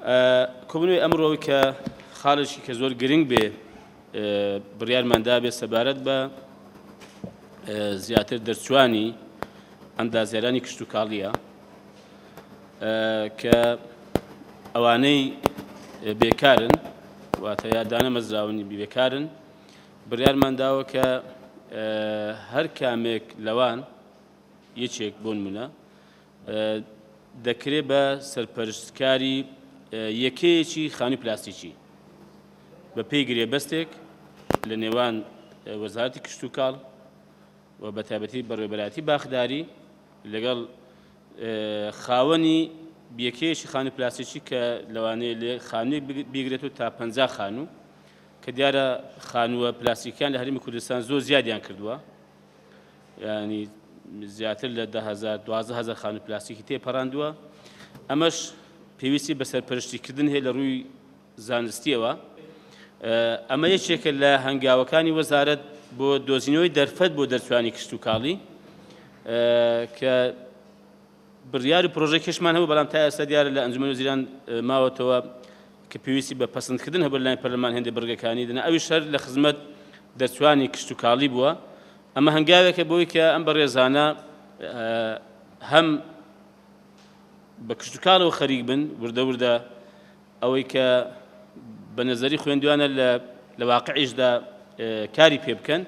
کۆبوونەوەی ئەمڕۆ کە خاڵێکی کە زۆر گرنگ بێ بڕیارمان دابێ سەبارەت بە زیاتر دەرچوانی ئەندازیارانی کشتتوکاڵیە کە ئەوانەی بێکارن واتە یادانە مەزراونی بێکارن بڕیارمان داوە کە هەر کامێک لەوان یەکێک بۆ نمونە دەکرێ بە سەرپەرشتکاری یەکەیەکی خانووی پلاستیکی بە پێی گرێبەستێک لە نێوان وەزارەتی کشتوکاڵ و بە تایبەتی بەڕێوەبەرایەتی باخداری لەگەڵ خاوەنی یەکەیەکی خانووی پلاستیکی کە لەوانەیە لێ خانوویەک بیگرێت و تا 50 خانوو کە دیارە خانووە پلاستیکیان لە هەرێمی کوردستان زۆر زیادیان کردووە ینی زیاتر لە 10هزار 12هزار خانوو پلاستیکی تێپەڕاندووە ئەمەش پێویستی بە سەرپەرشتیکردن هەیە لە ڕووی زانستیەوە ئەمە یەکێکە لە هەنگاوەکانی وەزارەت بۆ دۆزینەوەی دەرفەت بۆ دەرچوانی کشتتوکاڵی کە بڕیار و پرۆژەکەشمان هەبوو بەڵام تا ئێستا دیارە لە ئەنجومەنی وەزیران ماوەتەوە کە پێویستی بە پەسەندکردن هەبوو لەلایەن پەرلەمان هێندێک بڕگەکانی دەنا ئەویش هەر لە خزمەت دەرچوانی کشتوکاڵی بووە ئەمە هەنگاوێکە بۆی کە ئەم بەڕێزانە هەم بە کشتوکاڵەوە خەریک بن وردە وردە ئەوەی کە بە نەزەری خوێندوانە لە واقعیشدا کاری پێ بکەن.